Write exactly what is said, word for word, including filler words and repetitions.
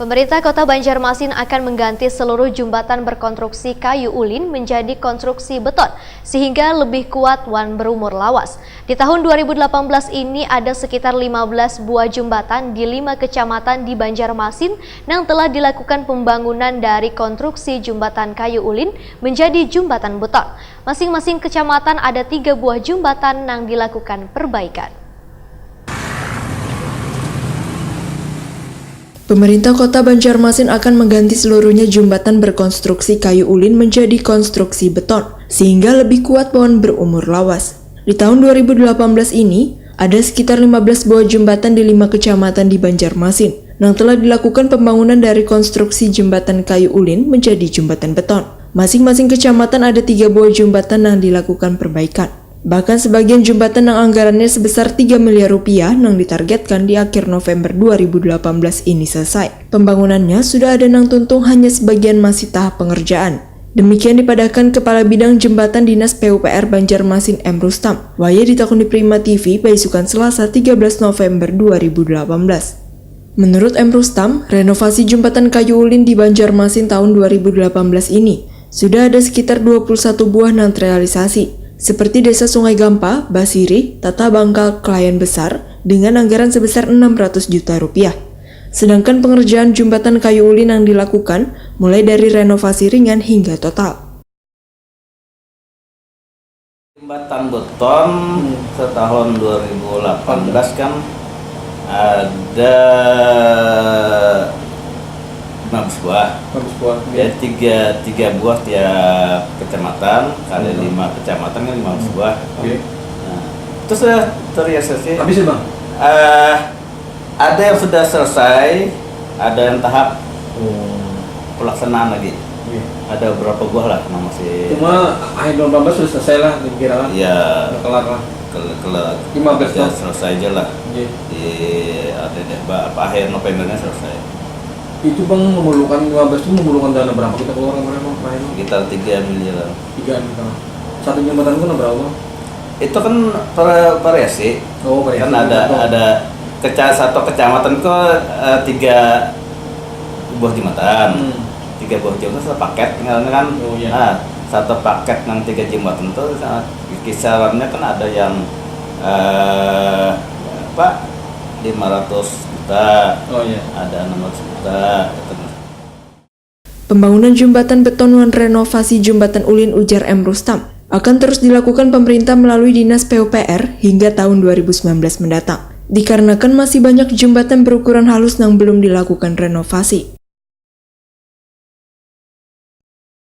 Pemerintah Kota Banjarmasin akan mengganti seluruh jumbatan berkonstruksi kayu ulin menjadi konstruksi beton, sehingga lebih kuat wan berumur lawas. Di tahun dua ribu delapan belas ini, ada sekitar lima belas buah jumbatan di lima kecamatan di Banjarmasin yang telah dilakukan pembangunan dari konstruksi jumbatan kayu ulin menjadi jumbatan beton. Masing-masing kecamatan ada tiga buah jumbatan yang dilakukan perbaikan. Pemerintah Kota Banjarmasin akan mengganti seluruhnya jumbatan berkonstruksi kayu ulin menjadi konstruksi beton, sehingga lebih kuat wan berumur lawas. Di tahun dua ribu delapan belas ini, ada sekitar lima belas buah jumbatan di lima kecamatan di Banjarmasin yang telah dilakukan pembangunan dari konstruksi jumbatan kayu ulin menjadi jumbatan beton. Masing-masing kecamatan ada tiga buah jumbatan yang dilakukan perbaikan. Bahkan sebagian jumbatan yang anggarannya sebesar tiga miliar rupiah yang ditargetkan di akhir November dua ribu delapan belas ini selesai. Pembangunannya sudah ada nang tuntung, hanya sebagian masih tahap pengerjaan. Demikian dipadahkan Kepala Bidang Jembatan Dinas P U P R Banjarmasin M Rustam, wayah ditakuni Prima T V baisukan Selasa tiga belas November dua ribu delapan belas. Menurut M Rustam, renovasi jembatan kayu ulin di Banjarmasin tahun dua ribu delapan belas ini sudah ada sekitar dua puluh satu buah nang terrealisasi, seperti Desa Sungai Gampa, Basirih, Tata Bangkal, Kelayan Besar, dengan anggaran sebesar enam ratus juta rupiah. Sedangkan pengerjaan jumbatan kayu ulin yang dilakukan mulai dari renovasi ringan hingga total. Jembatan beton setahun dua ribu delapan belas kan ada lima belas buah. Bagus buah. Jadi tiga, tiga buah tiap kecamatan kali lima kecamatan kan lima belas buah. Oke. Nah, itu sudah terrealisasi. Habis ya, Bang? Eh, ada yang sudah selesai, ada yang tahap Oh. pelaksanaan lagi. Iya. Ada berapa buah lah yang masih Cuma akhir dua ribu delapan belas sudah selesai lah, dikira lah. Ya Udah kelar lah. Kel- kelar Lima belas ya, tahun. Selesai aja lah Iya. Di ada deh ba- apa akhir Novembernya selesai. Itu, Bang, memerlukan lima belas itu memerlukan dana berapa kita keluar kemarin, Bang, terakhir, Bang? Sekitar tiga miliaran. Tiga miliar. Satu jembatan itu berapa, Bang? Itu kan vari- variasi. Oh, variasi. Kan ada Betul. Ada keca satu kecamatan kok eh, tiga buah jembatan. Hmm. Tiga buah jembatan satu paket ngarannya kan. Oh, iya. Nah, satu paket yang tiga jembatan tuh eh, kisarannya kan ada yang eh apa lima ratus juta, Oh, iya. Ada enam ratus juta gitu. Pembangunan jumbatan beton wan renovasi jumbatan ulin, ujar M Rustam, akan terus dilakukan pemerintah melalui Dinas P U P R hingga tahun dua ribu sembilan belas mendatang. Dikarenakan masih banyak jumbatan berukuran halus nang belum dilakukan renovasi.